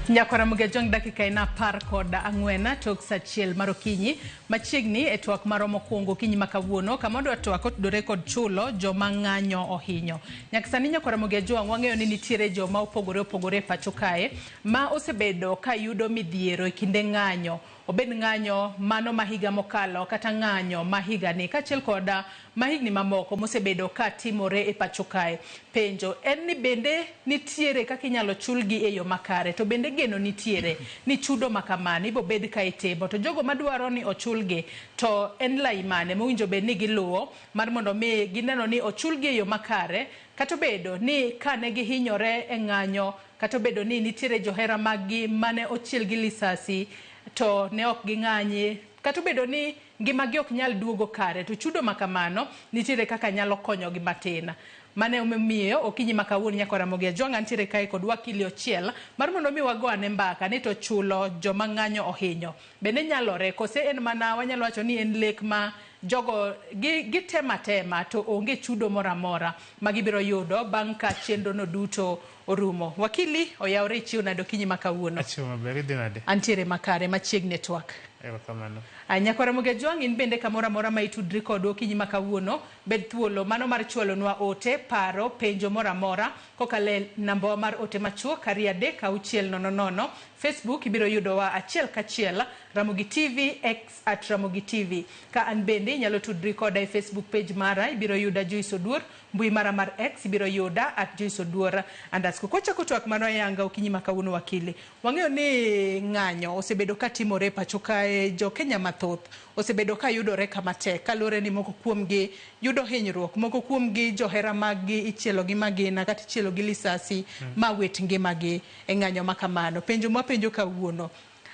Nyakwara Mugejong dakika en 14 tok sa 1 mar okinyi machiegni e twak marwa mokwongo okinyi ma kawuono kama wadwa twak otudore kod chulo joma ng'anyo ohinyo. Nyaka sani Nyakwara Mugejong wang'eyo ni nitiere joma opogore opogore e pacho kae ma osebedo ka yudo midhiero e kinde ng'anyo obed ng'anyo mano ma higa mokalo kata ng'anyo ma higani kaachiel koda ma higni mamoko mosebedo ka timore e pacho kae. Penjo en ni bende nitiere kaka inyalo chulgi e yo makare to bende geno nitiere ni chudo ma kamano ibo bed ka itimo to jogo madwaro ni ochulgi to en lai mane mowinjo bed ni giluwo mar mondo mi gineno ni ochulgi e yo makare kata obedo ni kane gihinyore e ng'anyo kata obedo ni nitiere johera maggi mane ochiel gi lisasi to ne ok ging'anyi kata obedo ni ngimagi ok nyal duogo kare to chudo ma kamano nitiere kaka nyalo konyogi matin. Mane omiyo okinyi ma kawuono nyaka Ramogi Ajwang' antiere kae kod wakili Ochiel mar mondo mi wago ane mbaka ni to chulo joma ng'anyo ohinyo bende nyalore kose en mana wanyalo wacho ni en lek ma jogo gitemo atema to onge chudo moro amora ma gibiro yudo bang' ka chenro no duto orumo. Wakili oyawore ichiew nade okinyi ma kawuono? Achiew maber, idhi nade? Antiere makare machiegni e twak. Erokamano. Nyakwar Ramogi Ajwang' in bende kamoro amora ma itudri kodwa okinyi ma kawuono, bed thuolo mano mar chwalonwa ote, paro, penjo moro amora kokalo e nambawa mar ote machuok 23600. Facebook ibiro yudowa achiel kachiel Ramogi TV, X at Ramogi TV. Ka an bende inyalo tudri koda e Facebook page mara, ibiro yuda Joyce Oduor, mbui mara mar X ibiro yuda at Joyce Oduor underscore. Kwachako twak marwa ayanga okinyi ma kawuono wakili, wang'eyo ni ng'anyo osebedo ka timore pacho kae, jo Kenya mathoth osebedo ka yudore kama tek kaluwore ni moko kuomgi yudo hinyruok, moko kuomgi johera maggi ichielo gi magina kata ichielo gi lisasi ma wit ngimagi e ng'anyo ma kamano. Penjo mwapenjo kawuono,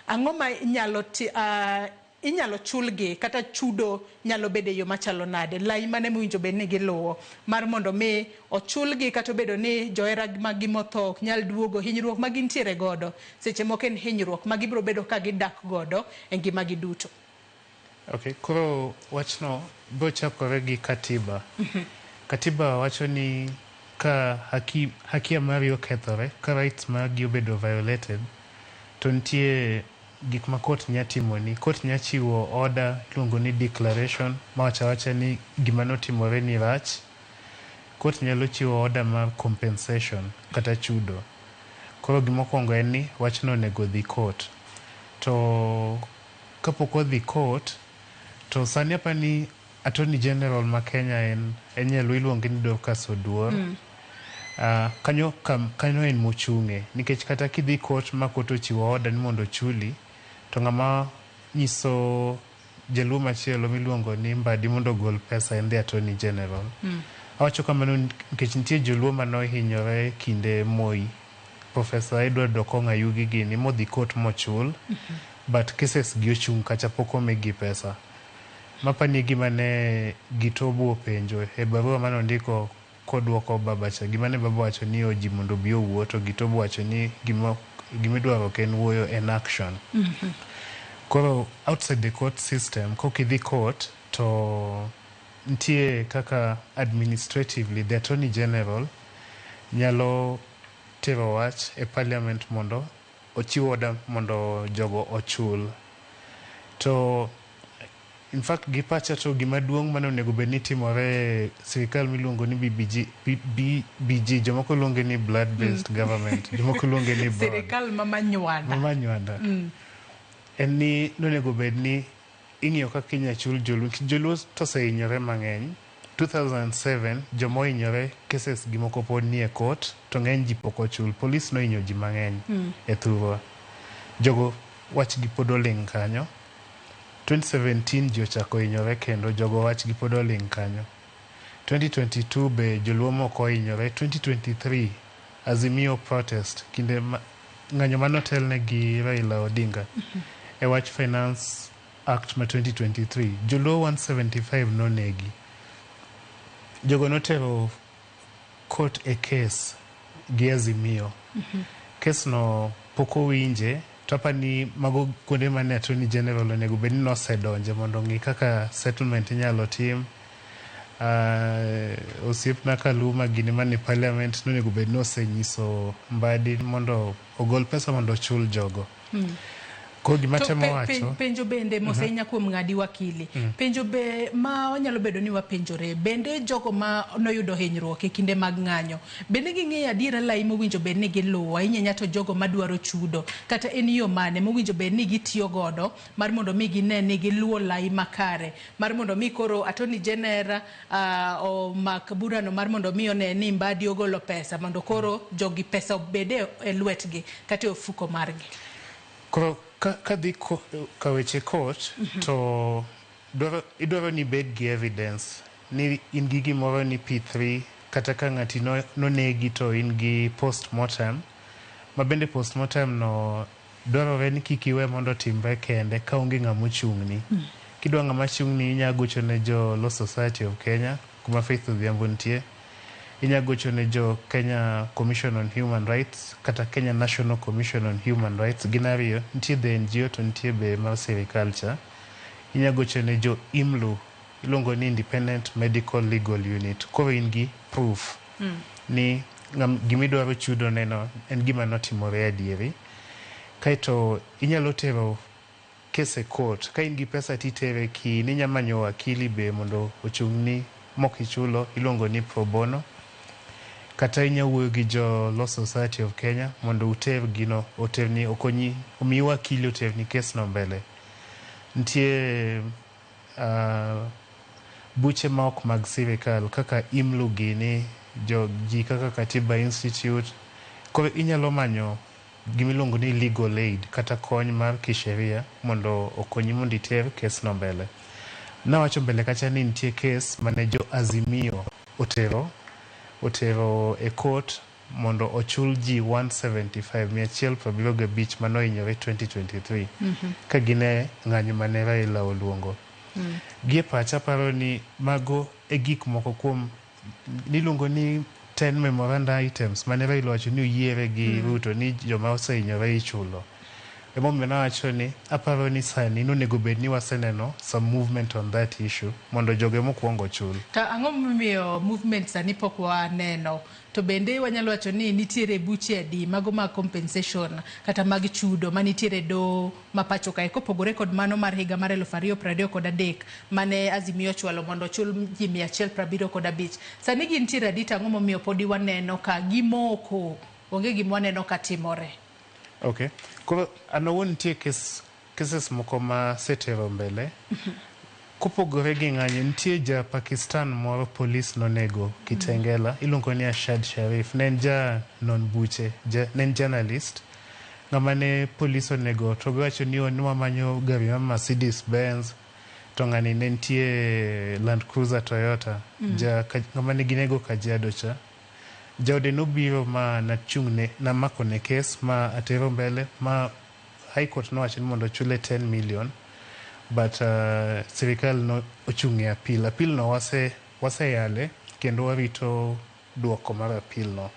ang'o ma inyalo inyalo chulgi kata chudo nyalo bedo e yo machalo nade? Lai mane mowinjo bed ni giluwo mar mondo mi ochulgi kata obedo ni johera maggi motho ok nyal duogo, hinyruok ma gintiere godo seche moko en hinyruok ma gibiro bedo ka gidak godo e ngimagi duto. Okay, koro wachno biro chakore gi katiba. Katiba wacho ni ka haki, hakia mari okethore, ka rights magi obedo violated, to nitie gik ma court nya timoni. Court nya chiwo order iluongo ni declaration mawacho awacha ni gima notimore ni rach. Court nyalo chiwo order mar compensation kata chudo. Koro gimokwongo en ni wachno onego odhi court. To kapok odhi court, to sani apani Attorney General ma Kenya en en nyaluo iluonge ni Dorcas Oduor. Kanyo kam, kanyo en mochung'e nikech kata kidhi court ma court ochiwo order ni mondo ochuli to ng'ama nyiso jaluo machielo miluongo ni Mbadi mondo ogol pesa en the Attorney General. Awacho kamano nikech nitie joluo manohinyore kinde Moi. Professor Edward Okong' Ayugi gini modhi court mochul but cases gi ochung' kacha pok omigi pesa. Mapani e gima ne Gitobu openjo e barua mane ondiko koduoko baba cha. Gima ne baba owacho ni oji mondo obi owuo to Gitobu owacho ni gima gimidwaro ok en wuoyo en action. Koro outside the court system kok idhi court to nitie kaka administratively the Attorney General nyalo tero wach e parliament mondo ochiw order mondo jogo ochul. To in fact gi pacha to gima duong' mane onego bed ni timore e sirikal miluongo ni BBG, BBG jomoko luonge ni blood based government, jomoko luonge ni broad. Sirikal ma manywanda. Ma manywanda. En ni nonego bed ni ing'iyo kaka inya chul joluo. Joluo to osehinyore mang'eny. 2007 joma ohinyore cases gi moko pod nie court to ng'eny ji pok ochul. Police nohinyo ji mang'eny e thurwa. Jogo wachgi pod oling' kanyo. 2017 ji ochako hinyore kendo jogo wachgi pod oling' kanyo. 2022 be joluo moko ohinyore. 2023 Azimio protest kinde ma ng'anyo mane otelne gi Raila Odinga e wach Finance Act ma 2023 joluo 175 nonegi. Jogo notero court e case gi Azimio. Case no pok owinje to apani mago kuonde mane Attorney General onego bed ni nosedonje mondo ong'i kaka settlement inyalo tim. Osiepna Kaluma gini mane parliament nonego bed ni osenyiso Mbadi mondo ogol pesa mondo ochul jogo. Koro gima temo wacho penjo bende mosenya kuom ng'adi wakili. Penjo be ma wanyalo bedo ni wapenjore bende jogo ma noyudo hinyruok e kinde mag ng'anyo bende ging'eyo adiera lai mowinjo bed ni giluwo ahinya ahinya to jogo madwaro chudo kata en yo mane mowinjo bed ni gitiyo godo mar mondo mi gine ni giluwo lai makare mar mondo mi koro Attorney General omak burano mar mondo mi one ni Mbadi ogolo pesa mondo koro jogi pesa obede e lwetgi kata e ofuko margi. Koro ka dhi ka weche court to idwaro ni ibed gi evidence ni in gi gimoro ni P3 kata ka ng'ati nonegi to in gi postmortem ma bende postmortem no dwarore ni kik iwe mondo otimre kende ka onge ng'ama ochung'ni. Kidwa ng'ama chung'ni inya gocho ne jo Law Society of Kenya kuma Faith Odhiambo nitie. Inya gocho ne jo Kenya Commission on Human Rights kata Kenya National Commission on Human Rights. Gin ariyo, nitie the NGO to nitie be mar sirikal cha. Inya gocho ne jo IMLU, iluongo ni Independent Medical Legal Unit. Koro in gi proof ni gimidwaro chudo neno en gima notimore adieri. Kaeto inyalo tero kes e court. Ka in gi pesa titere kin, inya manyo wakili be mondo ochung'ni mok ichulo, iluongo ni pro bono. Kata inya wuoyo gi jo Law Society of Kenya mondo uter gino, oterni, okonyi, omiyi wakili oterni kes no mbele. Nitie buche ma ok mag sirikal kaka IMLU gini, jo ji kaka Katiba Institute. Koro inyalo manyo gimiluongo ni legal aid kata kony mar kisheria mondo okonyi mondo iter kes no mbele. Nawacho mbele kacha ni nitie kes mane jo Azimio otero e court mondo ochul ji 175 175 manohinyore 2023 ka gin e ng'anyo mane Raila oluongo. Gi e pacha aparo ni mago e gik moko kuom niluongo ni 10 memoranda items mane Raila owacho ni oyiere gi Ruto ni joma osehinyore ichulo. Emomiyo nawacho ni aparo ni sani nonego bed ni waseneno some movement on that issue mondo joge mokwongo ochul. To ang'o momiyo movement sani pok waneno? To bende wanyalo wacho ni nitiere buche adi mago mag compensation kata mag chudo manitiere doho ma pacho kae kopogore kod mano mar higa mar 2023 mane Azimio ochwalo mondo ochul ji 175. Sani gintiere adi to ang'o momiyo podi waneno ka gimoko onge gima waneno ka timore? Okay. Koro an awuon nitie cases moko ma asetero mbele. Kopogore gi ng'anyo, nitie ja Pakistan moro polis nonego Kitengela, iluongo ni Ashad Sharif. Ne en ja non buche, ne en journalist. Ng'ama ne polis onego to giwacho ni wamanyo gari mar Mercedes Benz to ng'ani ne nitie Land Cruiser Toyota. Ng'ama ne ginego Kajiado cha. Jaode nobiro ma nachung'ne, namako ne kes ma atero mbele ma High Court nowacho ni mondo ochule 10 million but sirikal no ochung' e appeal. Appeal no waseyale kendo warito duoko mar appeal no.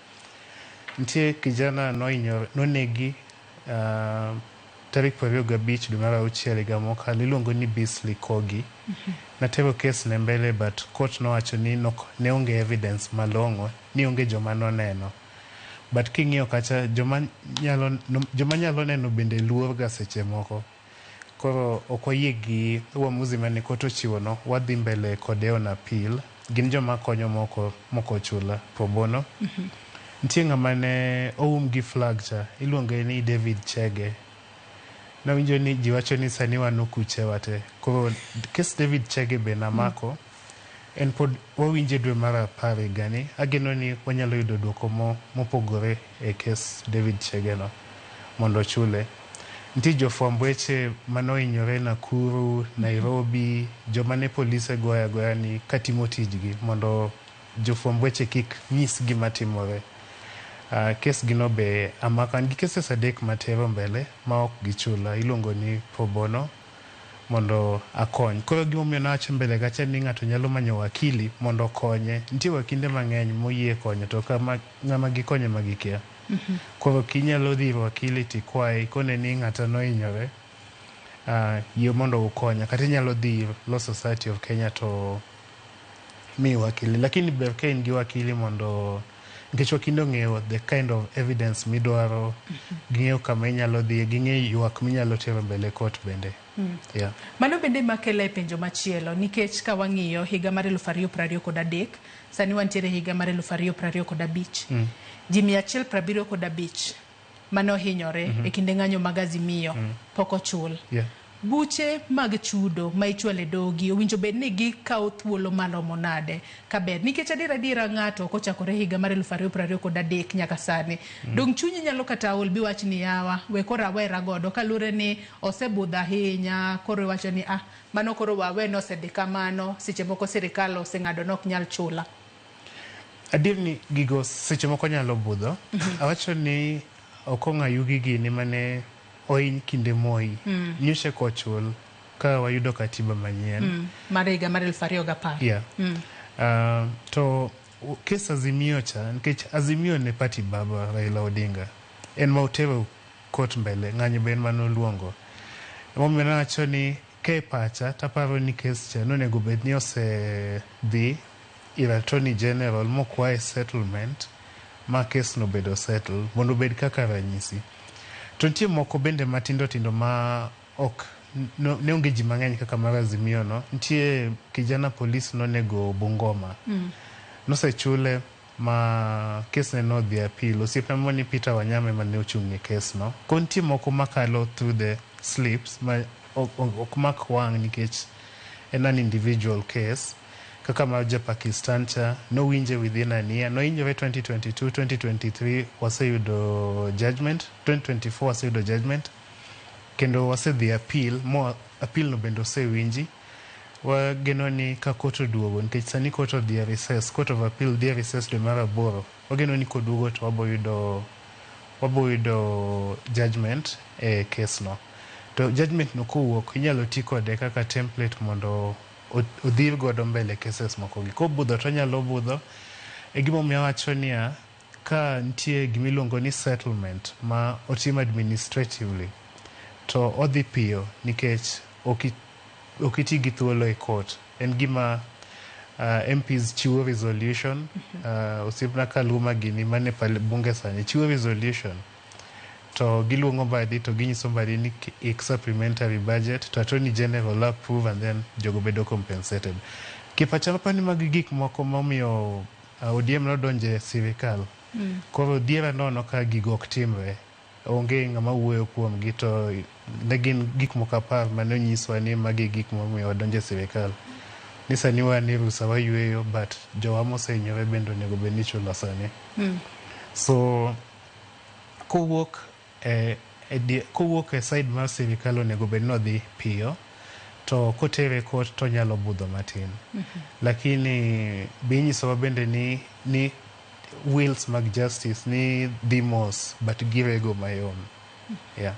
Nitie kijana nohinyore, nonegi tarik 25 dwe mar auchiel higa mokalo iluongo ni Beasley Kogi. Natero kes ne mbele but court nowacho ni ne onge evidence malong'o ni onge joma noneno. But king'iyo kacha joma nyalo neno bende luor ga seche moko. Koro ok wayie gi uamuzi mane court ochiwo no, wadhi mbele kode on appeal. Gin joma konyo moko ochula pro bono. Nitie ng'ama ne oum gi flag cha, iluonge ni David Chege. Nawinjo ni ji wacho ni sani wan okuche wate. Koro kes David Chege be namako. En pod wawinje dwe mar apar higani. Ageno ni wanyalo yudo duoko mopogore e kes David Chege no mondo ochule. Nitie jofwamb weche manohinyore Nakuru, Nairobi, joma ne polise goyo agoya ni katimo tijgi mondo jofwamb weche kik nyis gima timore. Kes gino be amako. An gi cases adek matero mbele ma ok gichula, iluongo ni pro bono mondo akony. Koro gimomiyo nawacho mbele kacha ni ng'ato nyalo manyo wakili mondo okonye. Nitie wakinde mang'eny moyie konyo to kama ng'ama gikonyo ema gikia. Koro kinyalo dhi ir wakili tikwaye ikone ni ng'ata nohinyore, yie mondo ukonya. Kata inyalo dhi ir Law Society of Kenya to miyi wakili. Lakini ber ka in gi wakili mondo nikech wakinde ong'eyo the kind of evidence midwaro, ging'eyo kama inyalo dhiye, ging'eyo ywak minyalo tero mbele court bende. Yeah. Mano bende makela e penjo machielo nikech ka wang'iyo higa mar 2023, sani wantiere higa mar 2025. Ji 175 mane ohinyore e kinde ng'anyo mag Azimio pok ochul. Buche mag chudo ma ichwalo e dogi owinjo bed ni gikawo thuolo maromo nade kaber, nikech adier adiera ng'ato ok ochakore higa mar 2023 nyaka sani. Dong chunyi nyalo kata ol biwach ni yawa we koro awera godo kaluwore ni osebudho ahinya, koro iwacho ni ah, mano koro wawe nosedhi kamano, seche moko sirikal oseng'ado ni ok nyal chula. Adier ni gigo seche moko nyalo budho. Awacho ni Okong'o Ayugi gini mane ohiny kinde Moi. Nyocha kochul ka wayudo katiba manyien. Mar higa mar 2010. Yeah. To kes Azimio cha, nikech Azimio ne party baba Raila Odinga. En ma otero court mbele, ng'anyo be en mane oluongo. Emomiyo nawacho ni ka e pacha taparo ni kes cha nonego bed ni osedhi ir Attorney General mokwaye settlement ma kes no obedo settle mondo obed kaka ranyisi. To nitie moko bende matindo tindo ma ok no, ne onge ji mang'eny kaka mar Azimio no. Nitie kijana police nonego Bungoma. Nosechule ma kes ne nodhi appeal. Osiepna moro ni Peter Wanyama ema ne ochung' e kes no. Koro nitie moko makalo through the slips ma ok mak wang' nikech en an individual case. Kaka mar ja Pakistan cha nowinje within an year. Nohinyore 2022, 2023 waseyudo judgment, 2024 waseyudo judgment. Kendo wasedhi appeal, mo appeal no bende osewinji. Wageno ni ka court oduogo, nikech sani court odhi e recess, Court of Appeal dhi e recess dwe mar aboro. Wageno ni koduogo to wabo yudo judgment e case no. To judgment no kowuok inyalo ti kode kaka template mondo odhir godo mbele cases moko gi. Kobudho to onyalo budho. E gimomiyo awacho niya, ka nitie gimiluongo ni settlement ma otim administratively to odhi piyo nikech ok iti gi thuolo e court. En gima MPs chiwo resolution. Osiepna Kaluma gini mane bunge sani chiwo resolution to giluongo Mbadi to ginyiso Mbadi ni ik supplementary budget to Attorney General approve and then jogo bedo compensated. Kipacha mapani ni magi gik moko momiyo ODM nodonjo e sirikal. Koro dhiera nono ka gigo ok timre. Onge ng'ama wuoyo kuomgi to ne gin gik moko 10 mane onyiswa ni magi e gik momiyo wadonjo e sirikal. Ni sani wan e rusa wayweyo but jowa mosehinyore bende onego bed ni ichulo sani. So kowuok e side mar sirikal onego bed ni odhi piyo to kotere e court to onyalo budho matin. Lakini be inyisowa bende ni wheels mag justice ni dhi mos but girego mayom. Yeah.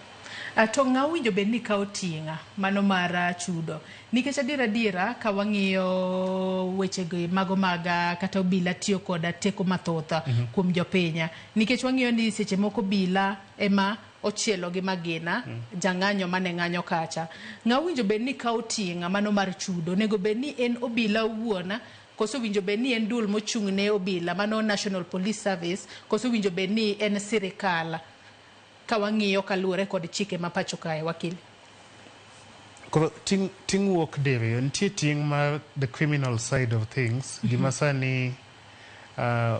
To ng'a owinjo bed ni kawo ting'a mano mar chudo, nikech adier adiera ka wang'iyo wechegi mago mag kata obila tiyo koda teko mathoth kuom jopiny, nikech wang'iyo ni seche moko obila ema ochielo gi magina jang'anyo mane ng'anyo kacha. Ng'a owinjo bed ni kawo ting'a mano mar chudo? Onego bed ni en obila owuon, koso owinjo bed ni en duol mochung' ne obila, mano National Police Service, koso owinjo bed ni en sirikal, ka wang'iyo kaluwore kod chike ma pacho kae, wakil? Koro ting' wuok diriyo. Nitie ting' mar the criminal side of things. Gima sani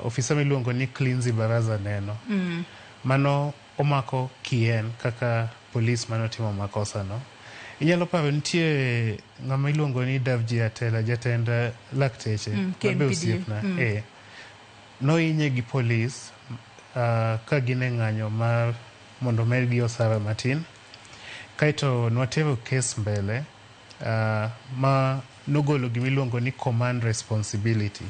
ofisa miluongo ni Klinzi Baraza neno. Mano omako kien kaka polis manotimo makosa no. Inyalo paro nitie ng'ama iluongo ni Davji Atela, jatend lakteche mabe KMPDU. Osiepna. Eh. Nohinye gi polis ka gin e ng'anyo mar mondo omedgi osara matin. Kaeto nwatero kes mbele ma nogolo gimiluongo ni command responsibility.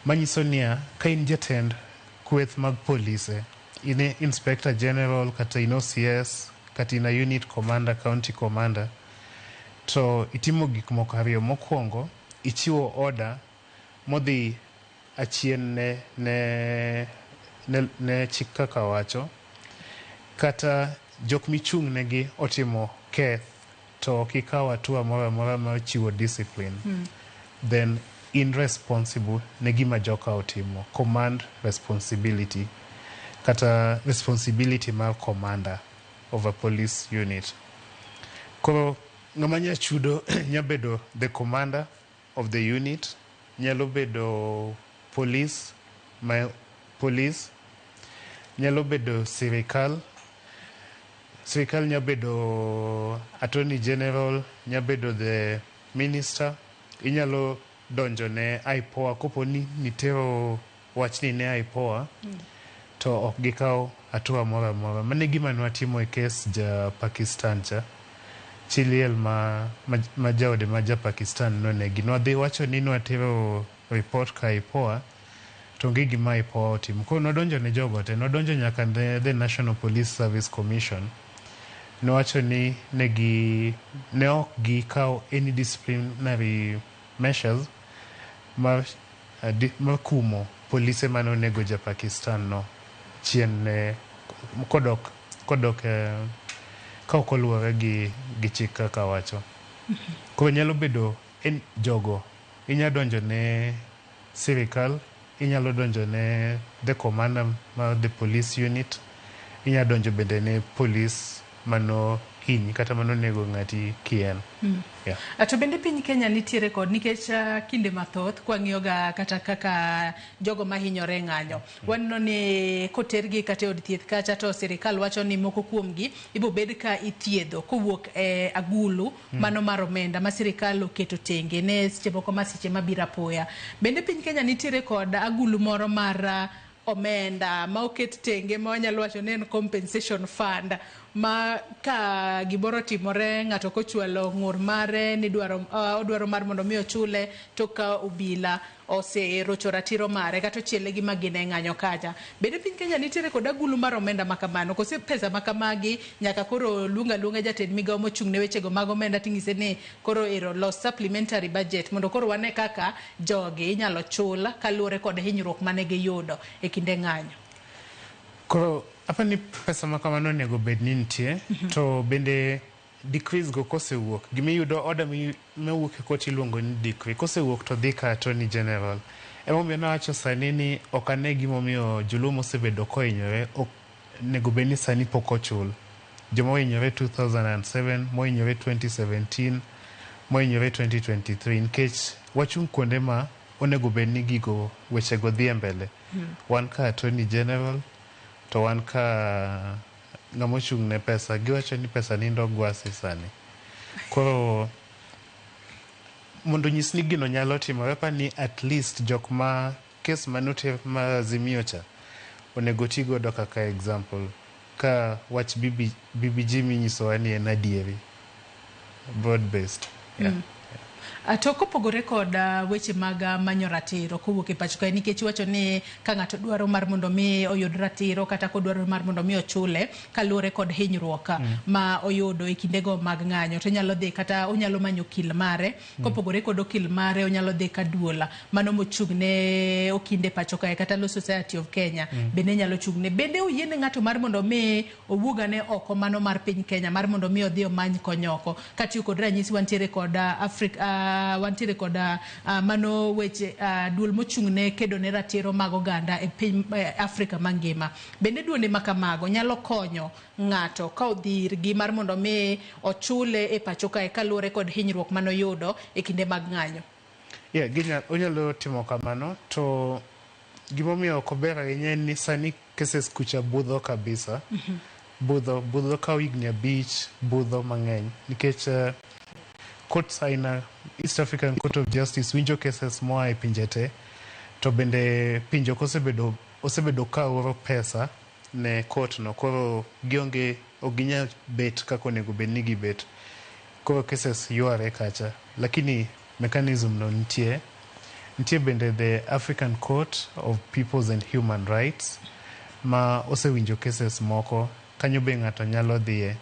Manyiso niya, ka in jatend kweth mag polise, in inspector general kata in OCS kata in a unit commander, county commander, to itimo gik moko ariyo. Mokwongo, ichiwo order modhi achien ne chik kaka wacho, kata jok michung' negi otimo keth to ok ikawo hatua moro amora mar chiwo discipline, then in responsible ne gima joka otimo, command responsibility kata responsibility mar commander of a police unit. Koro ng'ama nya chudo nya bedo the commander of the unit, nyalo bedo police, ma police nyalo bedo sirikal, sirikal nya bedo attorney general, nya bedo the minister. Inyalo donjo ne IPOA kopo ni nitero wachni ne IPOA to ok gikaw hatua moro amora. Mano e gima nwatimo e kes ja Pakistan cha. Chi liel ma jaode ma ja Pakistan nonegi. Nwadhi wacho ni nwatero report ka IPOA to onge gima IPOA otimo. Koro nwadonjo ne jogo te, nwadonjo nyaka ne the National Police Service Commission. Nowacho ni negi ne ok gikaw any disciplinary measures mar kumo polise mane onego ja Pakistan no chien ne kodok ka ok oluwore gi chik kaka wacho. Koro nyalo bedo en jogo inya donjo ne sirikal, inyalo donjo ne the commander mar the police unit, inya donjo bende ne police mano hinyi kata manonego ng'ati kien. Yeah. To bende piny Kenya nitiere kod nikech kinde mathoth kwang'iyo ga kata kaka jogo mahinyore ng'anyo, waneno ni kotergi kata e od thieth kacha to sirikal wacho ni moko kuomgi ibo bed ka ithiedho kowuok e agulu mano mar omenda ma sirikal oketo tenge ne seche moko masiche mabiro apoya. Bende piny Kenya nitiere kod agulu moro mar omenda ma oket tenge ma wanyalo wacho ni en compensation fund, ma ka gimoro otimore, ng'ato kochwalo ng'ur mare ni dwaro odwaro mar mondo mi ochule to ka obila oserocho ratiro mare kata ochiele gi magina e ng'anyo kacha. Bende piny Kenya nitiere kod agulu mar omenda ma kamano, kose pesa ma kamagi nyaka koro luong aluonga jatend migawo mochung' ne wechego mag omenda ting'ise ni koro ero los supplementary budget mondo koro wane kaka jogi inyalo chul kaluwore kod hinyruok mane giyudo e kinde ng'anyo? Koro apani pesa ma kamano onego bed ni nitie, to bende decrees go kosewuok, gimiyudo order mawuok e court iluongo ni decree, kosewuok to dhi ka attorney general. Emomiyo nawacho sani ni ok ane gimomiyo joluo mosebedo kohinyore ok onego bed ni sani pok ochul. Joma ohinyore 2007, mohinyore 2017, mohinyore 2023, nikech wachung' kuonde ma onego bed ni gigo wechego dhi e mbele. Wan ka attorney general to wan ka ng'ama ochung' ne pesa, giwacho ni pesa nindo gwasi sani. Koro mondo nyis ni gino nyalo timore, apa ni at least jok ma kes manoter mar Azimio cha onego ti godo kaka example ka wach BBG minyisowa ni en adieri, broad based, yeah. To kopogore kod weche mag manyo ratiro kowuok e pacho kae, nikech iwacho ni ka ng'ato dwaro mar mondo mi oyud ratiro kata kodwaro mar mondo mi ochule kaluwore kod hinyruok ma oyudo e kindego mag ng'anyo, to onyalo dhi kata onyalo manyo okil mare. Kopogore kod okil mare, onyalo dhi ka duol mano mochung' ne okinde pacho kae kata Law Society of Kenya bende nyalo chung' ne. Bende oyiene ng'ato mar mondo mi owuog ane oko mano mar piny Kenya mar mondo mi odhi omany kony oko? Katiyo kod ranyisi, wantiere kod Africa, wantiere kod mano weche duol mochung' ne kedo ne ratiro mag oganda e piny Afrika mangima. Bende duonde ma kamago nyalo konyo ng'ato ka odhi irgi mar mondo mi ochule e pacho kae kaluwore kod hinyruok manoyudo e kinde mag ng'anyo? Yeah, onyalo timo kamano, to gimomiyo ok ober ahinya en ni sani cases kucha budho kabisa. Budho budho kawo higni 5, budho mang'eny nikech courts aina East African Court of Justice winjo cases moa e pinje te, to bende pinje ok osebedo ka oro pesa ne court no, koro gionge, ok ginyal bet kaka onego bed ni gibet, koro cases yware kacha, lakini mechanism no nitie. Nitie bende the African Court of Peoples and Human Rights ma osewinjo cases moko kanyo be ng'ato nyalo dhiye,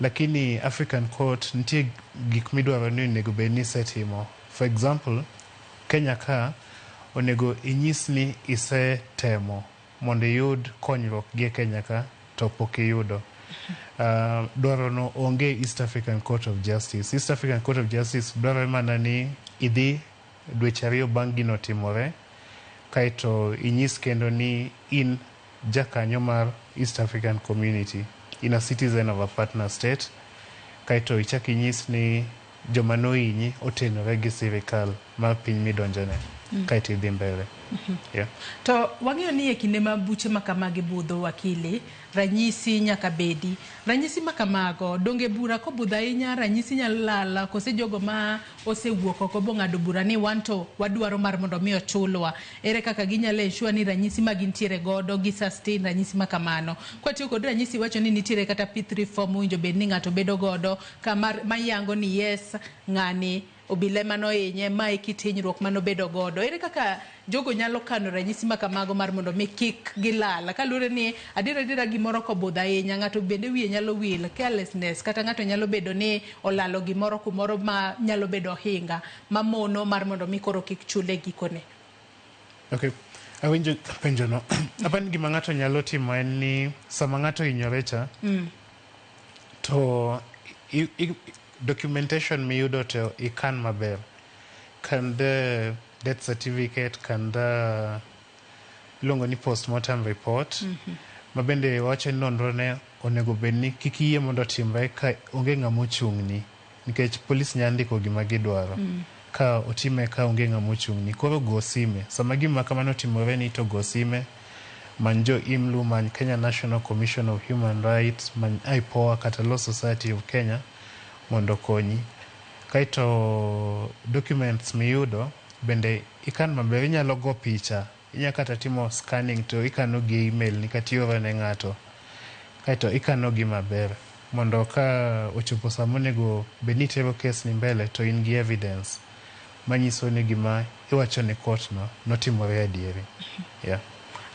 lakini African Court nitie gik midwaro ni onego bed ni isetimo. For example, Kenya ka onego inyis ni isetemo mondo iyud konyruok gi e Kenya ka to pok iyudo. Dwaro no onge East African Court of Justice. East African Court of Justice dwaro mana ni idhi dweche 2 bang' gino timore, kaeto inyis kendo ni in jakanyo mar East African Community, in a citizen of a partner state, kaeto ichak inyis ni joma nohinyi otenore gi sirikal mar piny midonjone, kaeto idhi mbele. Yeah. To wang'eyo ni e kinde ma buche ma kamagi budho wakili, ranyisi nyaka bedi. Ranyisi ma kamago, donge bura kobudho ahinya ranyisi nyalo lal kose jogo ma osewuok oko bong'ado bura ni wan to wadwaro mar mondo mi ochulwa. Ere kaka ginyalo ensure ni ranyisi ma gintiere godo gi sustain ranyisi ma kamano. Kwatiyo kod ranyisi wacho ni nitiere kata P3 form mowinjo bed ni ng'ato bedo godo kama mayango ni yes ng'ani obila manohinye, mae kit hinyruok manobedo godo. Ere kaka jogo nyalo kano ranyisi ma kamago mar mondo mi kik gilal? Kaluwore ni adiera adiera gimoro kobudho ahinya, ng'ato bende wiye nyalo wil, carelessness, kata ng'ato nyalo bedo ni olalo gimoro kumoro ma nyalo bedo ohinga mamono mar mondo mi koro kik chule gikone. Okay. Awinjo penjono. Apani gima ng'ato nyalo timo en ni sama ng'ato ohinyore cha, to documentation miyudo to ikan maber. Kan the death certificate, kan the iluongo ni postmortem report, ma bende wacho ni nonro ne onego bed ni kik iyie mondo otimre ka onge ng'ama ochung'ni, nikech polis nyalo ndiko gima gidwaro. Ka otime ka onge ng'ama ochung'ni, koro go sime. Sama gima kamano otimore ni to go sime, many jo IMLU, many Kenya National Commission of Human Rights, many IPOA kata Law Society of Kenya mondo okonyi. Kaeto documents miyudo bende ikan maber, inyalo go picha, inyalo kata timo scanning to ikano gi e email ni kata ioro ne ng'ato. Kaeto ikano gi maber mondo ka ochopo sama onego bed ni itero kes ni mbele to in gi evidence manyiso ni gima iwacho ne court no notimore adieri. Yeah.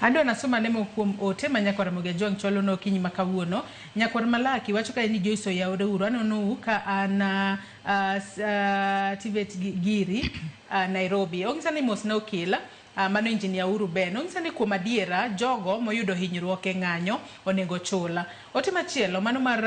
Adwa nasoma nemo kuom ote ma nyakwar Ramogi Ajwang' chwalo no okinyi ma kawuono. Nyakwar Malaki wacho ka ni Joyce oyawre uru anonou ka an Tivet Giri Nairobi. Onyisa ni mos na okil, mano engineer Uhuru Ben. Onyisa ni kuom adiera jogo moyudo hinyruok e ng'anyo onego chula. Ote machielo mano mar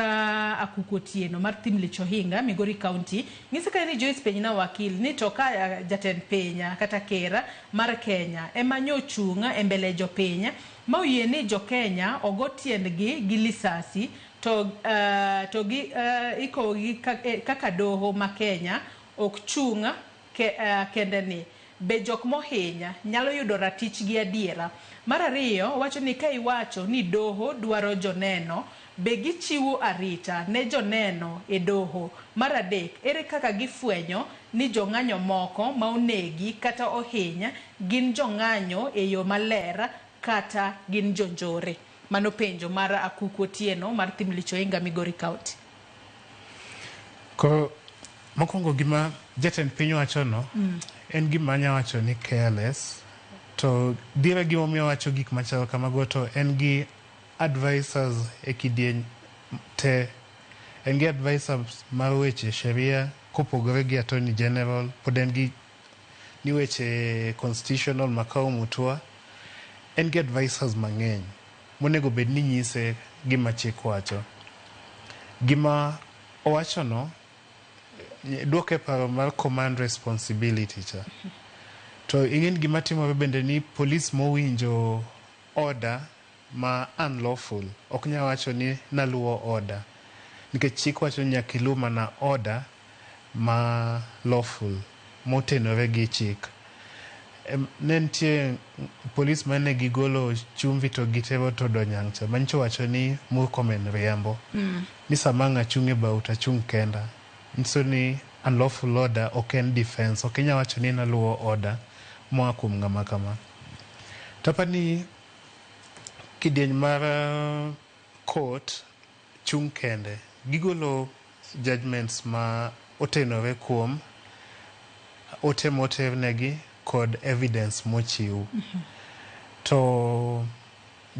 Akuku Otieno mar Thimlich Ohinga, Migori County. Nyisa ka ni Joyce penjna wakil ni to ka jatend piny kata ker mar Kenya ema nyochung' e mbele jopiny ma oyie ni jo Kenya ogo tiendgi gi lisasi to gi ikowogi kaka doho ma Kenya ok chung' kende ni be jok mohinya nyalo yudo ratichgi adiera. Mar ariyo wacho ni ka iwacho ni doho dwaro joneno, be gichiwo arita ne joneno e doho. Mar adek, ere kaka gifwenyo ni jong'anyo moko ma onegi kata ohiny gin jong'anyo e yo maler kata gin jonjore? Mano penjo mar Akuku Otieno mar Thimlich Ohinga, Migori County. Koro mokwongo gima jatend piny wacho no en gima anya wacho ni careless, to dire gimomiyo owacho gik machalo kamago to en gi advisors e kidieny te, en gi advisors mar weche sheria kopogore gi attorney general, pod en gi ni weche constitutional Makau Mutua, en gi advisors mang'eny monego bed ni nyise gima chik wacho. Gima owacho no duoke paro mar command responsibility cha. To ing'e gima timore bende ni police mowinjo order ma unlawful ok nyal wacho ni naluwo order, nikech chik wacho ni nyaka iluw mana order ma lawful motenore gi chik. Ne nitie police mane gigolo chumvi to gitero Todo Nyang' cha manyicho wacho ni Murkomen riambo. Ni sama ang' achung' e bau to achung' kenda. Nyiso ni unlawful order ok en defense, ok inyal wacho ni naluwo order moa kuom ng'ama kama. To apani kidieny mar court chung' kende, gigolo judgments ma otenore kuom ote moternegi kod evidence mochiw. To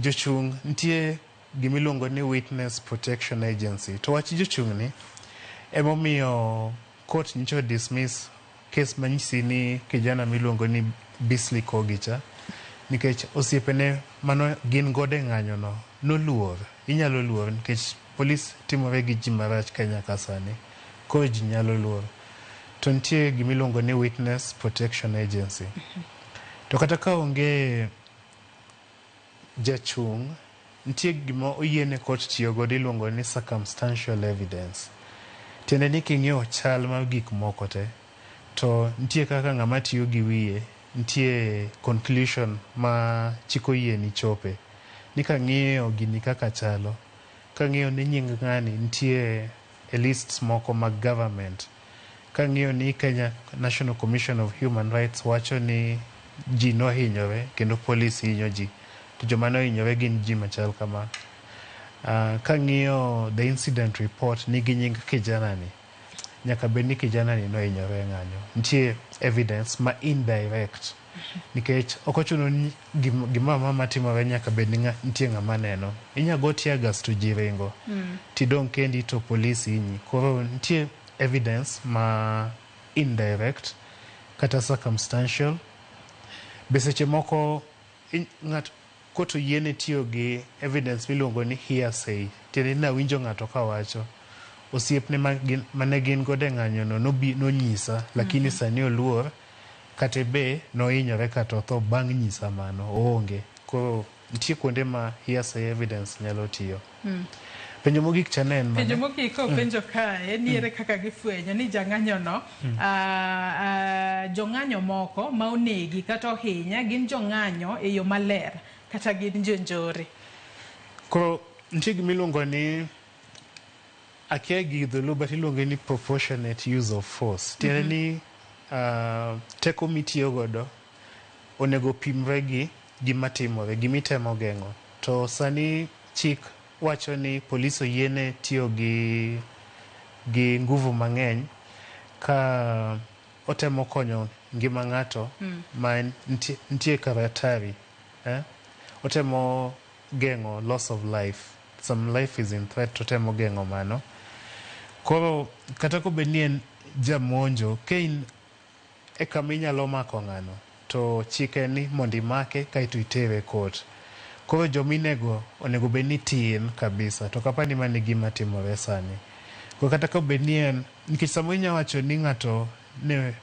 jochung' nitie gimiluongo ni Witness Protection Agency. To wach jochung' ni emomiyo court nyicho dismiss case manyisi ni kijana miluongo ni Beasley Kogi cha, nikech osiepene mano gin godo e ng'anyo no noluor. Inyalo luor nikech polis timore gi ji marach Kenya ka sani, koro ji nyalo luor. To nitie gimiluongo ni Witness Protection Agency. To kata ka onge jachung', nitie gima oyiene court tiyo godo iluongo ni circumstantial evidence. Tiende ni king'iyo chal mar gik moko te, to nitie kaka ng'ama tiyo gi wiye, nitie conclusion ma chik oyieni chope. Ni kang'iyo gini kaka chalo, kang'iyo ni nying ng'ani nitie e lists moko mag government, kang'iyo ni Kenya National Commission of Human Rights wacho ni ji nohinyore kendo polis hinyo ji, to joma nohinyore gin ji machal kama. Kang'iyo the incident report nigi nying kijana ni, nyaka bed ni kijana ni nohinyore e ng'anyo. Nitie evidence ma indirect nikech ok ochuno ni gimoro amora matimore nyaka bed ni nitie ng'ama neno. Inya go tear gas to ji ringo, tidong' kendi to polis hinyi. Koro nitie evidence ma indirect kata circumstantial. Be seche moko ng'at court oyiene tiyo gi evidence miluongo ni hearsay. Tiende ni nawinjo ng'ato kawacho. Osiepne mane gin godo e ng'anyo no nonyisa, lakini sani oluor kata be nohinyore kata otho bang' nyisa mano, oonge. Koro nitie kuonde ma hearsay evidence nyalo tiyo. Penjo mogik cha ne en mane? Penjo mogik kopenjo kae ni ere kaka gifwenyo ni jang'anyo no, jong'anyo moko ma onegi kata ohinya gin jong'anyo e yo maler kata gin jonjore. Koro nitie gimiluongo ni, akia gi dholuo, but iluonge ni proportionate use of force. Tiende ni teko mitiyo godo onego pimre gi gima timore, gimitemo geng'o. To sani chik wacho ni polis oyiene tiyo gi nguvu mang'eny ka otemo konyo ngima ng'ato ma nitie kar hatari. Otemo geng'o loss of life. Some life is in threat, to otemo geng'o mano. Koro kata kobed ni en jamonjo, ka in e kama inyalo mako ng'ano, to chik en ni mondo imake kaeto itere e court. Koro jominego onego bed ni tin kabisa, to ok apar ni mano e gima timore sani. Koro kata kobed ni en, nikech samoro inya wacho ni ng'ato ne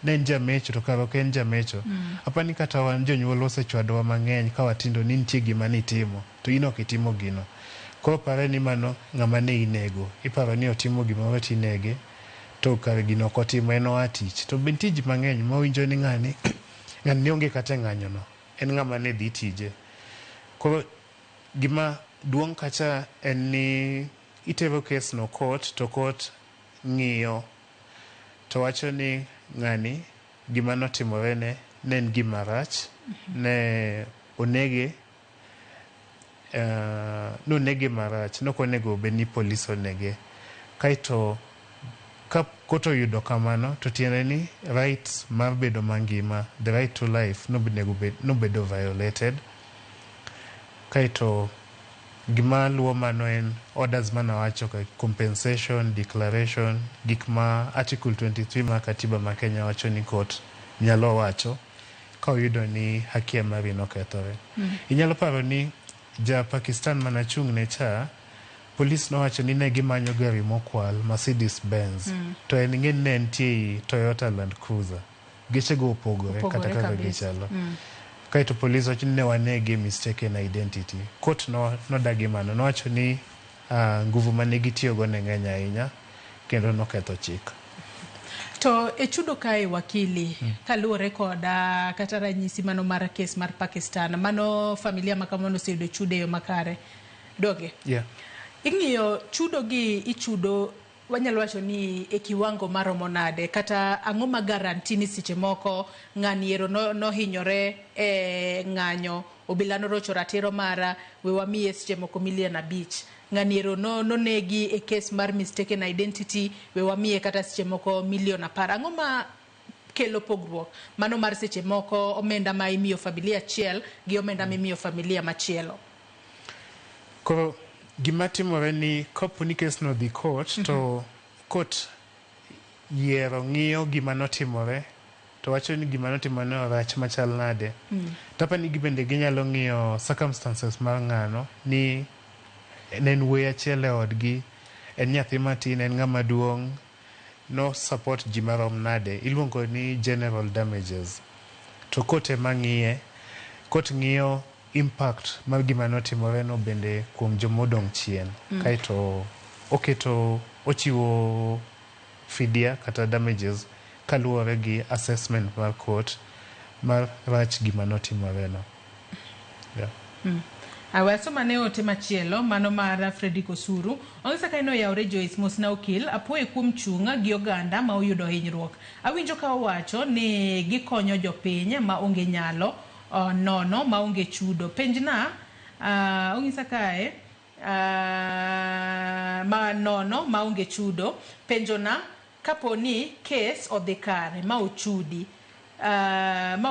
en jamecho to kara ok en jamecho. Aparo ni kata wan jonyuol osechwadowa mang'eny ka watindo ni nitie gima nitimo to in ok itimo gino. Koro pare ni mano ng'ama ne inego. Iparo ni otimo gimoro tinege, to kare gino ok otimo, en oa tich. To be nitie ji mang'eny mawinjo ni ng'ani ne onge kata e ng'anyo no. En ng'ama ne dhi tije. Koro gima duong' kacha en ni itero kes no court to court ng'iyo to wacho ni ng'ani gima notimore ne ne en gima rach, ne onege, nonege marach, nokonego bed ni polis onege. Kaeto ka court oyudo kamano to tiende ni right mar bedo mangima, the right to life, nonego bed nobedo violated. Kaeto gima luwo mano en orders manawacho ka compensation, declaration, gik ma Article 23 mar katiba ma Kenya wacho ni court nyalo wacho ka oyudo ni haki mari nokethore. Inyalo paro ni ja Pakistan manachung' ne cha, polis nowacho ni ne gimanyo gari mokwal Mercedes Benz, to en ing'e ni ne entie ei Toyota Land Cruiser. Geche go opogore kata kaka gichalo. Kaeto polis wacho ni ne wanege mistaken identity. Court no nodagi mano, nowacho ni nguvu mane gitiyogo ne ng'eny ahinya kendo noketho chik. To e chudo kae, wakili, kaluwore kod kata ranyisi mano mar kes mar Pakistan, mano familia ma kamano oseyudo chudo e yo makare, doge? Yeah. Ing'iyo chudo gi ichudo, wanyalo wacho ni e kiwango maromo nade, kata ang'o ma guarantee ni seche moko ng'ani ero nohinyore e ng'anyo, obila norocho ratiro mara, we wamiye seche moko milion 5, ng'ani ero nonegi e kes mar mistaken identity, we wamiye kata seche moko milion 10? Ang'o ma kelo pogruok mano mar seche moko omenda ma imiyo familia achiel gi omenda mimiyo familia machielo? Koro gima timore ni kapo ni kes no dhi court, to court yiero ng'iyo gima notimore to wacho ni gima notimore no rach machal nade. To apani bende ginyalo ng'iyo circumstances mar ng'ano, ni ne en wuoyi achiel e odgi, en nyathi matin, en ng'ama duong', no support ji marom nade, iluongo ni general damages. To court ema ng'iye, court ng'iyo impact mar gima notimore no bende kuom jomodong' chien. Kaeto oketo ochiwo fidia kata damages kaluwore gi assessment mar court mar rach gima notimore no. Yeah. Awe asoma ne ote machielo mano mar Fredrick Osuru. Ong'isa ka en oyawre Joyce mosna okil apuoye kuom chung' gi oganda ma oyudo hinyruok. Awinjo ka owacho ni gikonyo jopiny ma onge nyalo nono maonge chudo. Penjna ong'isa kae ma nono maonge chudo. Penjona kapo ni kes odhi kare ma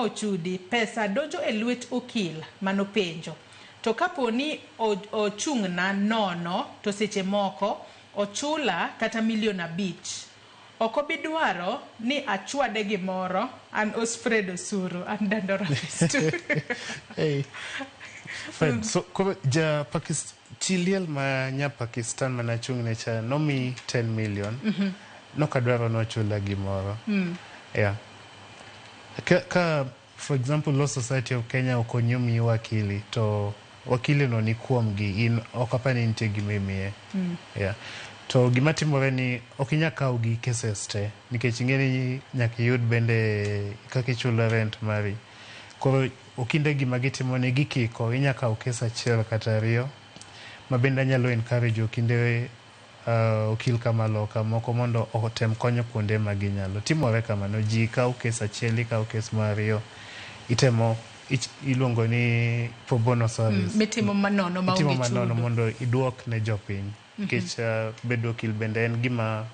ochudi pesa donjo e lwet okil manopenjo. To kapo ni ochung'na nono to seche moko ochula kata milion 5. Ok obi dwaro ni achwade gimoro. An Osfredo Osuru, an Dandora Studio. Hey. Fine. So koro ja Pakistan, chi liel ma nya Pakistan manachung' ne cha nomi 10 million. Nokadwaro nochula gimoro. Yeah. Ka for example Law Society of Kenya okonyi miyi wakili to wakili no ni kuom gi in ok apar ni nitie gima imiye. Yeah. To gima timore ni ok inyal kawo gi cases te nikech ing'e ni nyaka iyud bende kaka ichulo rent mari. Koro okinde gima gitimo ni gikiko inya kawo kes achiel kata ariyo ma bende anyalo encourage okinde okil kamaloka moko mondo otem konyo kuonde ma ginyalo. Timore kamano, ji kawo kes achiel, ikawo kes mar ariyo, itemo iluongo ni pro bono service. Mitimo manono maonge manono mondo iduok ne jopiny. Nikech bedo okil bende en gima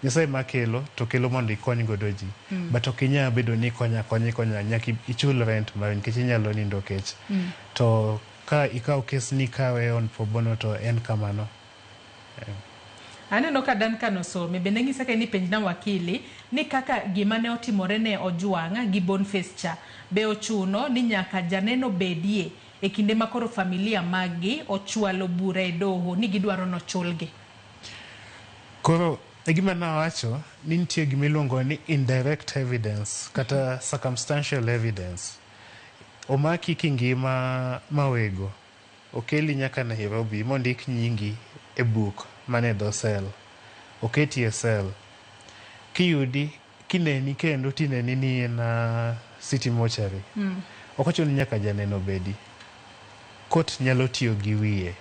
Nyasaye makelo to kelo mondo ikony godo ji. But ok inyal bedo ni ikonya akonya ikonya nyaka ichul rent mari nikech inyalo nindo kech. To ka ikawo kes ni ikawe on pro bono to en kamano. Aneno ka Duncan Osome bende ng'isa ka ni penjna wakili ni kaka gima ne otimore ne Ojwang' gi Boniface cha be ochuno ni nyaka janeno bedie e kinde ma koro familia maggi ochwalo bura e doho ni gidwaro nochulgi. Koro e gima nawacho ni nitie gima iluongo ni indirect evidence kata circumstantial evidence. Omaki kingima mawego, okeli nyaka Nairobi mondik nyingi e buk mane dho sel. Oketi e sel. Kiyudi kineni kendo tineni ni en city mortuary. Ok ochuno ni nyaka janeno bedi. Court nyalo tiyo gi wiye.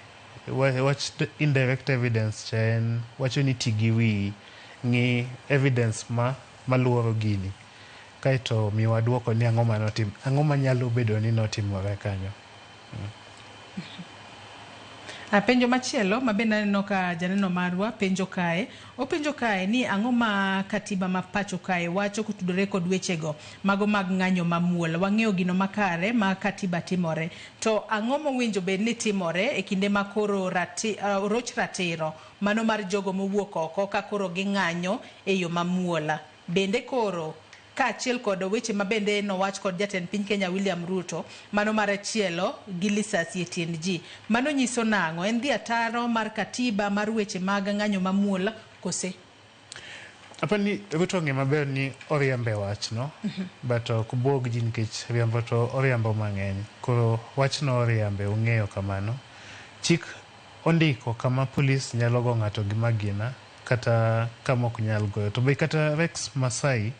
Wach indirect evidence cha en wacho ni ti gi wiyi, ng'i evidence ma maluoro gini. Kaeto miwa duoko ni ang'o manotim, ang'o manyalo bedo ni notimore kanyo. Penjo machielo ma bende aneno ka janeno marwa penjo kae, openjo kae ni ang'o ma katiba ma pacho kae wacho kotudore kod wechego mago mag ng'anyo mamuol. Wang'eyo gino makare ma katiba timore, to ang'o mowinjo bed ni timore e kinde ma koro oroch ratiro mano mar jogo mowuok oko ka koro ging'anyo e yo mamuol. Bende koro kaachiel kod weche ma bende nowach kod jatend piny Kenya William Ruto mano mar achielo gi lisasi e tiend ji. Mano nyiso nang'o? En dhi ataro mar katiba mar weche mag ng'anyo mamuol kose? Apani ni Ruto ong'e maber ni oriembe wachno, but ok buog ji nikech riambo to oriambo mang'eny. Koro wachno oriembe, ong'eyo kamano. Chik ondiko kama polis nyalo go ng'ato gi magina kata kama ok nyal goyo. To be kata Rex Masai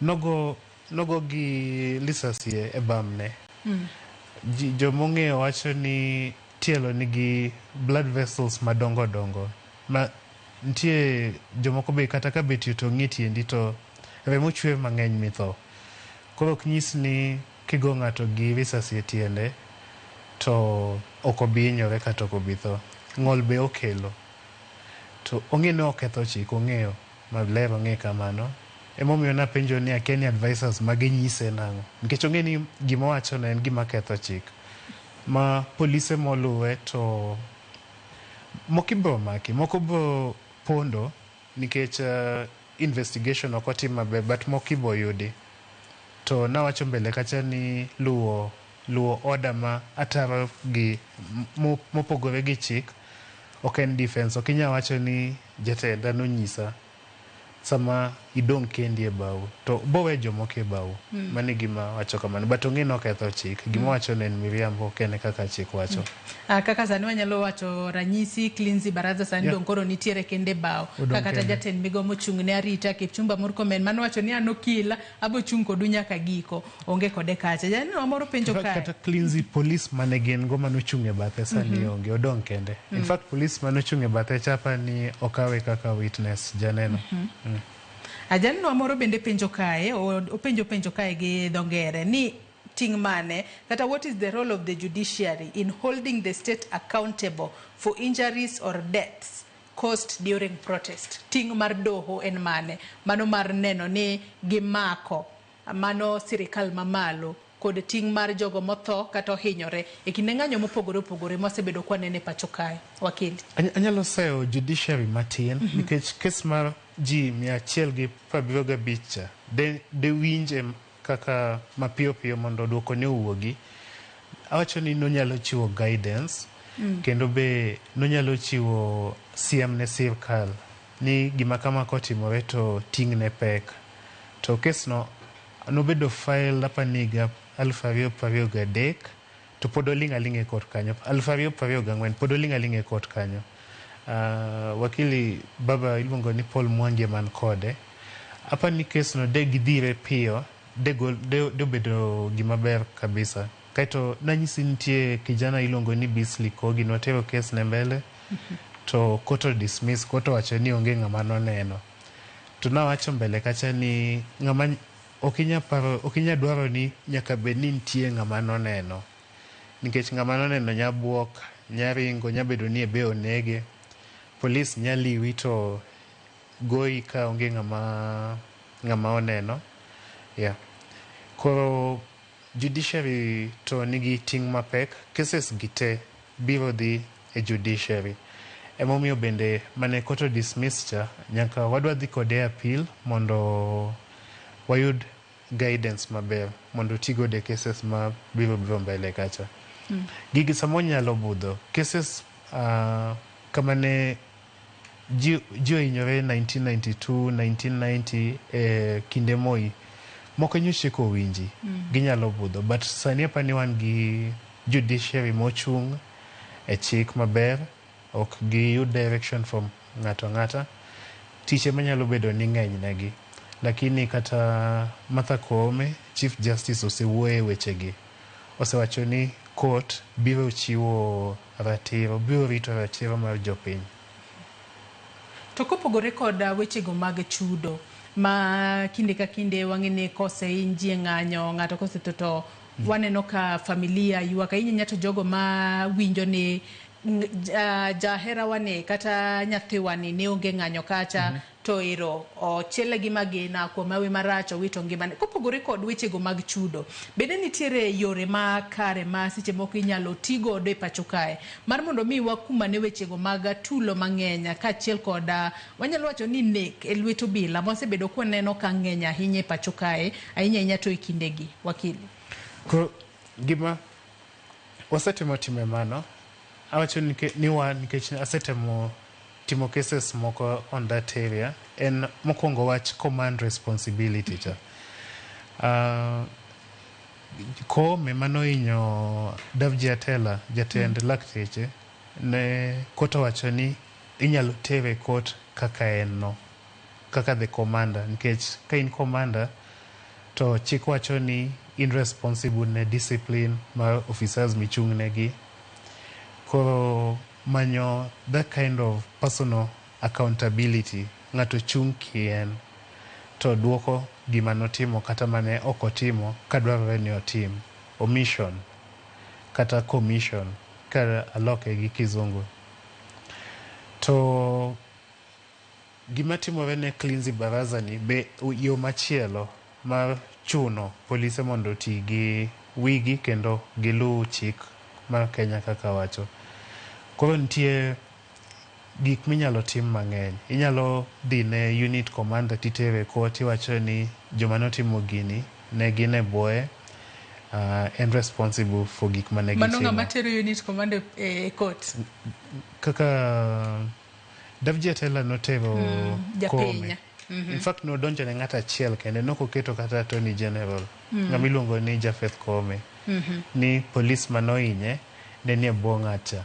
nogo gi lisasi e bamne. Jomong'eyo wacho ni tielo nigi blood vessels madongo dongo ma nitie jomoko be kata ka betie to ng'i tiendi to remo chwer mang'eny mitho. Koro ok nyis ni kigo ng'ato gi risasi e tiende to ok obi hinyore kata ok obi tho. Ng'ol be okelo. To ong'e ni oketho chik, ong'eyo maler ong'e kamano. Emomiyo napenjo ni akia ni advisors mage nyise nang'o. Nikech ong'e ni gima owachono en gima ketho chik. Ma polise moluwe to moko ibiro maki, moko biro pondo nikech investigation ok otim maber but moko ibo yudi. To nawacho mbele kacha ni luwo order ma ataro gi mopogore gi chik ok en defense. Ok inyal wacho ni jatenda nonyisa. Sama idong' kendi e bao to bowe jomoko e bao. Mano e gima wacho kamano. But ong'e ni oketho chik. Gima owacho no en miriambo, ok en kaka chik wacho. Kaka sani wanyalo wacho ranyisi Klinzy Baraza sani dong' koro nitiere kende e bao. Odong' Kata kende. jatend migao mochung' ne arita Kipchumba Murkomen mano wacho ni an okil abo chung' kodu nyaka giko. Onge kode kacha. Janeno moro penjo In fact, kae. kata Klinzy police mane gin go manochung' e bathe sani onge, odong' kende. In fact, police manochung' e bathe cha ni okawe kaka witness, janeno. Ajaneno moro bende penjo kae, openjo penjo kae gi dho ngere ni ting' mane kata what is the role of the judiciary in holding the state accountable for injuries or deaths caused during protest. Ting' mar doho en mane? Mano mar neno ni gimako mano sirikal mamalo kod ting' mar jogo motho kata ohinyore e kinde ng'anyo mopogore opogore mwasebedo kwanene e pacho kae. Wakili. Anyalo seyo judiciary matin nikech kes mar ji 175 cha de winje kaka mapiyo piyo mondo duoko ne owuogi. Awacho ni nonyalo chiwo guidance kendo be nonyalo chiwo siem ne sirkal ni gima kama kotimore to ting'ne pek. To kes no nobedo file apani higa 2023 to pod oling' aling'a e court kanyo. 2024 pod oling' aling'a e court kanyo. Wakili baba iluongo ni Paul Mwangi man kode. Apani kes no de gidhire piyo de, gol, de obedo gima ber kabisa. Kaeto nanyisi nitie kijana iluongo ni Beasley Kogi notero kes ne mbele to court o dismiss, court owacho ni onge ng'ama noneno. To nawacho mbele kacha ni ng'ama ok inya paro, ok inya dwaro ni nyaka bed ni nitie ng'ama noneno. Nikech ng'ama noneno nya buok, nya ringo, nya bedo ni ebe onege. Polis nya liwi to goyi ka onge ng'ama oneno. Yeah. Koro judiciary to nigi ting' mapek. Cases gi te biro dhi e judiciary. Emomiyo bende mane court o dismiss cha, nyaka wadwa dhi kode e appeal mondo wayud guidance maber mondo oti godo e cases ma biro biro mbele kacha. Gigi samoro nyalo budho. Cases kama ne ji ohinyore 1992, 1990 e kinde Moi, moko nyocha eka owinji, ginyalo budho. But sani apani wan gi judiciary mochung' e chik maber, ok giyud direction from ng'ato ang'ata. Tich ema nyalo bedo ni ng'eny negi. Lakini kata Martha Koome, Chief Justice osewuoyo e wechegi. Osewacho ni court biro chiwo ratiro, biro rito ratiro mar jopiny. To kopogore kod wechego mag chudo ma kinde ka kinde wang'e ni kosehiny ji e ng'anyo, ng'ato kosetho to waneno ka familia ywak ahinya ahinya to jogo ma winjo ni jaherawa ni kata nyathiwa ni ne onge ng'anyo kacha to ero ochiele gi magina kuom hawi marach owito ngimane. Kopogore kod wechego mag chudo, bende nitiere yore makare ma seche moko inyalo ti godo e pacho kae mar mondo mi wakumane wechego mag tulo mang'eny kaachiel kod wanyalo wacho ni nek e lwet obila mwasebedo kwaneno ka ng'eny ahinya e pacho kae ahinya ahinya to e kindegi. Wakili. Koro gima wasetemo timo e mano, awacho ni wan nikech asetemo timo cases moko on that area, en mokwongo wach command responsibility cha. Koome manohinyo Davji Atela, jatend lakteche, ne court owacho ni inyalo tere e court kaka en no, kaka the commander, nikech ka in commander to chik wacho ni in responsible ne discipline mar officers michung' negi. Koro manyo that kind of personal accountability, ng'ato chung' kien to duoko gima notimo kata mane ok otimo kadwarore ni otim. Omission kata commission ka aloke gi kizungu. To gima timore ne Klinzy Baraza ni be yo machielo mar chuno polise mondo oti gi wigi kendo giluw chik mar Kenya kaka wacho. Koro nitie gik minyalo tim mang'eny. Inyalo dhi ne unit commander titere e court iwacho ni joma notimo gini ne gin e bwoye en responsible for gik mane Mano gitimo. ng'ama tero unit commander e court. Kaka Davji Atela notero Japiny. Koome. In fact, nodonjo ne ng'ato achiel kende, nokoketo kata Attorney General, ng'ama iluongo ni Japheth Koome, ni police manohinye ne nie bwo ng'atcha.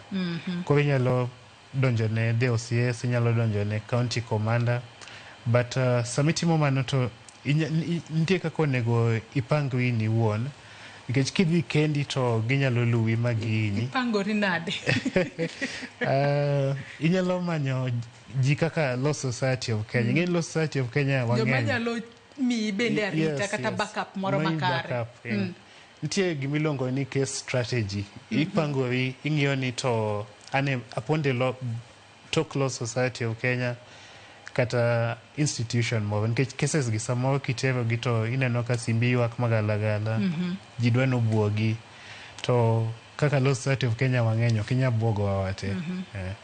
Koro inyalo donjo ne the OCS, inyalo donjo ne county commander, but samitimo mano to nitie kaka onego ipangri in iwuon, nikech kidhi kendi to ginyalo luwi ma gihinyi. Ipangori nade? Inyalo manyo ji kaka Law Society of Kenya. Ing'e ni Law Society of Kenya joma wang'eny. Nyalo miyi bende arita kata backup moro Miyi makare. Backup, yeah. Nitie gimiluongo ni case strategy. Ipangori, ing'iyo ni to ane aponde law, tok Law Society of Kenya kata institution moro, nikech cases gi samoro kitero gi to ineno ka simbi ywak magalagala, ji dwa nobuogi, to kaka Law Society of Kenya wang'eny, ok inyal buogowa wate. Eh.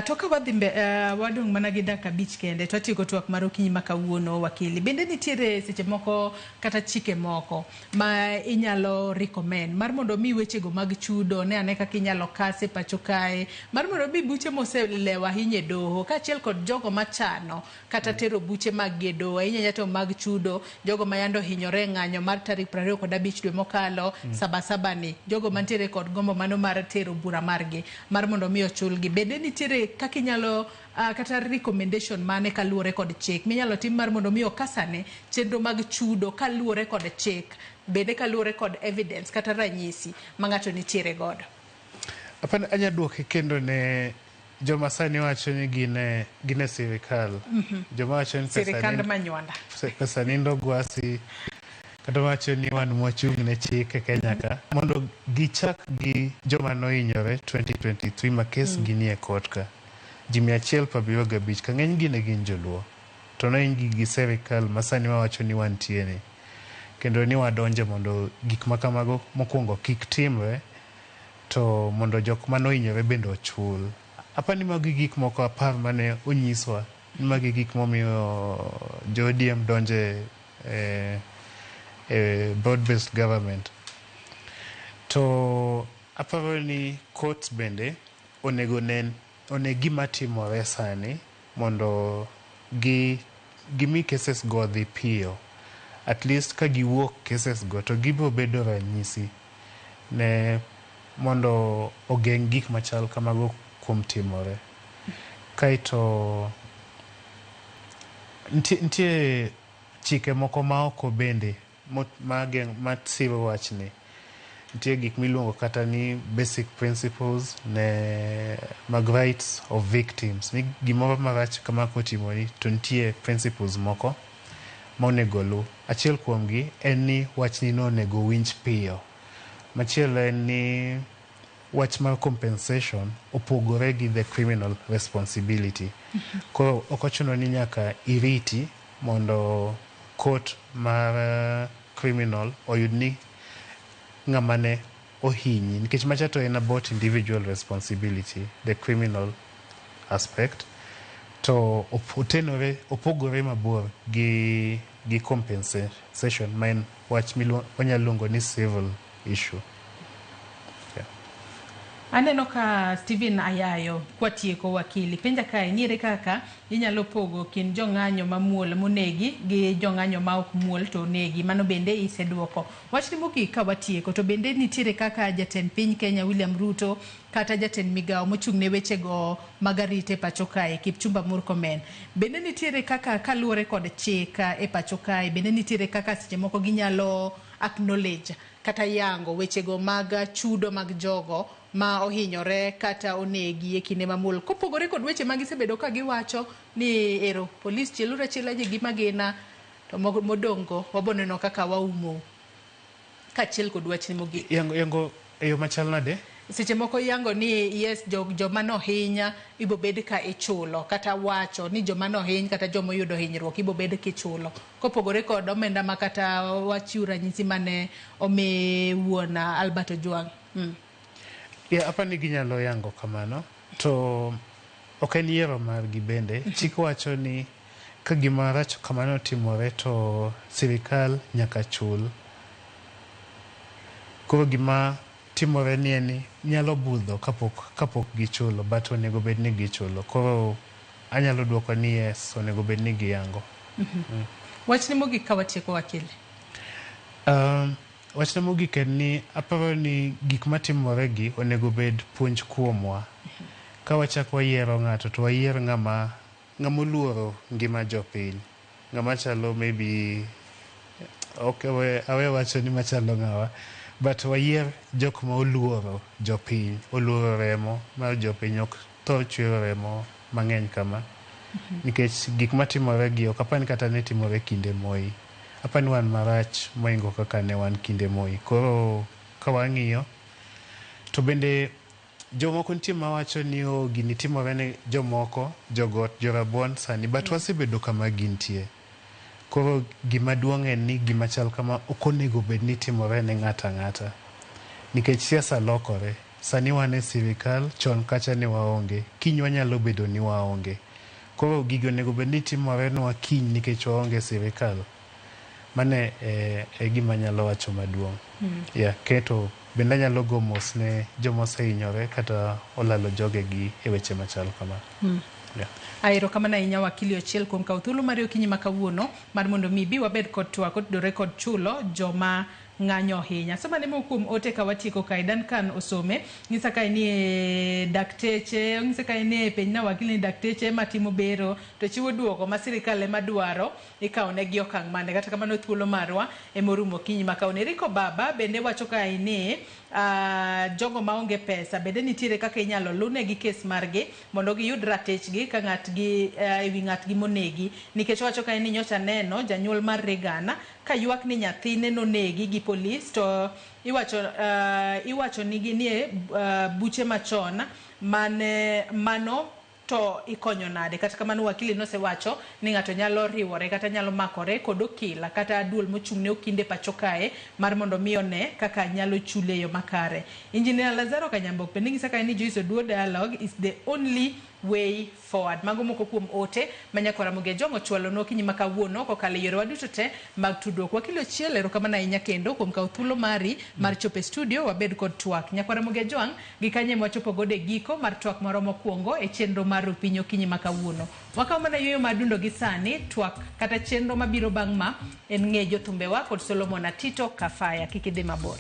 To ka wadhi wadong' mana gi dakika 5 kende to atieko twak mar okinyi ma kawuono. Wakili, bende nitiere seche moko kata chike moko ma inyalo recommend mar mondo mi wechego mag chudo ne ane kaka inyalo kase pacho kae, mar mondo mi buche moselewo ahinya e doho kaachiel kod jogo machano kata tero buche mag gi e doho, ahinya ahinya to mag chudo jogo ma yande ohinyore e ng'anyo mar tarik 25 dwe mokalo, Sabasaba ni, jogo mantiere kod gombo mano mar tero bura margi mar mondo mi ochulgi, bende nitiere kaka inyalo kata recommendation mane kaluwore kod chik minyalo tim mar mondo mi okasane chenro mag chudo kaluwore kod chik, bende kaluwore kod evidence kata ranyisi ma ng'ato nitiere godo? Apani anya duoke kendo ne joma sani wacho ni gin e sirikal. Joma wacho ni pesa sirikand manywanda. Pesa nindo gwasi, kata wacho ni wan mwachung' ne chik e Kenya ka, mondo gichak gi joma nohinyore 2023 ma kes gi nie court ka. Ji 175 ka ng'eny gi ne gin joluo. To nohinygi gi sirikal ma sani wawacho ni wantie ni. Kendo ni wadonje mondo gik ma kamago mokwongo kik timre, to mondo jok manohinyore bende ochul. Apani magi gik moko 10 mane onyiswa ni magi gik momiyo jo ODM donje e broad based government. To aparo ni courts bende onego nen one gima timore sani mondo gi gimi cases go odhi piyo. At least ka giwuok cases go to gibiro bedo ranyisi ne mondo ogeng' gik machal kamago kuom timore. Kaeto nitie chike moko ma oko bende ma siro wachni. Nitie gik miluongo kata ni basic principles ne mag rights of victims. Ni gimoro marach kama kotimori to nitie principles moko ma onego oluw. Achiel kuomgi en ni wachni no onego winj piyo. Machielo en ni wach mar compensation opogore gi the criminal responsibility. Koro ok ochuno ni nyaka iriti mondo court mar criminal oyud ni ng'ama ne ohinyi, nikech macha to en about individual responsibility, the criminal aspect, to otenore, opogore mabor gi compensation ma en wach wanyalo luongo ni civil issue. Yeah. Aneno ka Stephen Ayayo kwatieko. Wakili, penja kae ni ere kaka inyalo pogo kind jong'anyo mamuol monegi gi jong'anyo ma ok muol to onegi? Mano bende iseduoko wachni. Mogik ka watieko, to bende nitiere kaka jatend piny Kenya William Ruto kata jatend migawo mochung' ne wechego mag arita e pacho kae Kipchumba Murkomen, bende nitiere kaka kaluwore kod chik e pacho kae, bende nitiere kaka seche moko ginyalo acknowledge kata yango wechego mag chudo mag jogo ma ohinyore kata onegi e kinde mamuol, kopogore kod weche ma gisebedo ka giwacho ni ero polis chieluru achiela ji gi magina to modong' go waboneno kaka waumou, kaachiel kod wachni mogik? Yango e yo machal nade? Seche moko yango ni yes, joma nohiny ibobed ka ichulo, kata wacho ni joma nohiny kata joma oyudo hinyruok ibobed kichulo, kopogore kod omenda ma kata wachiw ranyisi mane omi wuon Albert Ojwang'. Yeah, apani ginyalo yango kamano, to ok en yiero margi bende. Chik wacho ni ka gima rach kamano otimore to sirikal nyaka chul. Koro gima timore ni en ni nyalo budho kapok gichulo, but onego bed ni gichulo. Koro Anyalo duoko ni yes, onego bed ni giyango. Wachni mogik ka watieko, wakili. Wachna mogik en ni aparo ni gik matimore gi onego bed puonj kuomwa. Ka wachak wayiero ng'ato to wayier ng'ama oluoro ngima jopiny. Ng'ama chalo maybe, ok, awe wacho ni machalo ng'awa, but wayier jok ma oluoro jopiny, oluoro remo mar jopiny, ok thor chwero remo mang'eny kama. Nikech gik matimore gi ok apar ni kata ne timore kinde Moi. Aparo ni wan marach mohingo kaka ne wan kinde Moi. Koro ka wang'iyo to bende jomoko nitie mawacho ni oh, gini timore ne jomoko, jogot, jorabuon sani, but wasebedo kama gintie. Koro gima duong' en ni gima chal kama ok onego bed ni timore ne ng'ato ang'ata. Nikech siasa lokore. Sani wan e sirikal, chon kacha ne waonge. Kiny wanyalo bedo ni waonge. Koro gigi onego bed ni timore nwa kiny nikech waonge e sirikal. Mano e gima anyalo wacho maduong'. Yeah, keto bende anyalo go mos ne joma osehinyore kata olalo jogegi e weche machal kama. Yeah. Erokamano ahinya, wakili Ochiel, kuom kawo thuolo mari okinyi ma kawuono mar mondo mi ibi wabed kod twak otudore kod chulo joma ng'anyo ahinya. Soma ne moko kuom ote ka watieko kae. Duncan Osome nyisa kae ni dakteche, onyisa kae ni penj na wakili ni dakteche matimo bero to chiwo duoko ma sirikal ema dwaro, ikawo negi okang' mane? Kata kamano, thuolo marwa ema orumo okinyi ma kawuono. Eriko Baba bende wacho kae ni jogo maonge pesa bende nitiere kaka inyalo lunegi kes margi mondo giyud ratichgi ka ng'atgi ewi ng'atgi monegi, nikech owacho kae ni nyocha neno janyuol mar Regan ka ywak ni nyathine nonegi gi polis to iwacho nigi ni buche machon mane mano to ikonyo nade. Kata kamano, wakili nosewacho ni ng'ato nyalo riwore kata nyalo makore kod okila kata duol mochung' ne okinde pacho kae mar mondo mi one kaka nyalo chule e yo makare. Engineer Lazaro Kanyambok bende ng'isa kae ni Joyce Oduor, dialogue is the only way forward. Mago moko kuom ote ma nyakwar Ramogi Ajwang' ochwalonwa okinyi ma kawuono kokalo e yorewa duto te mag tudruok. Wakili Ochiel, erokamano ahinya kendo kuom kawo thuolo mari mar chopo e studio wabed kod twak. Nyakwar Ramogi Ajwang', gi kanye ema wachopo godo e giko mar twak marwa mokwongo e chenro mar Rupiny okinyi ma kawuono. Wakawo mana yueyo mar dundo gi sani. Twak kata chenro mabiro bang' ma en ng'e jothumbewa kod Solomon Atito Kafaya. Kik idhi mabor.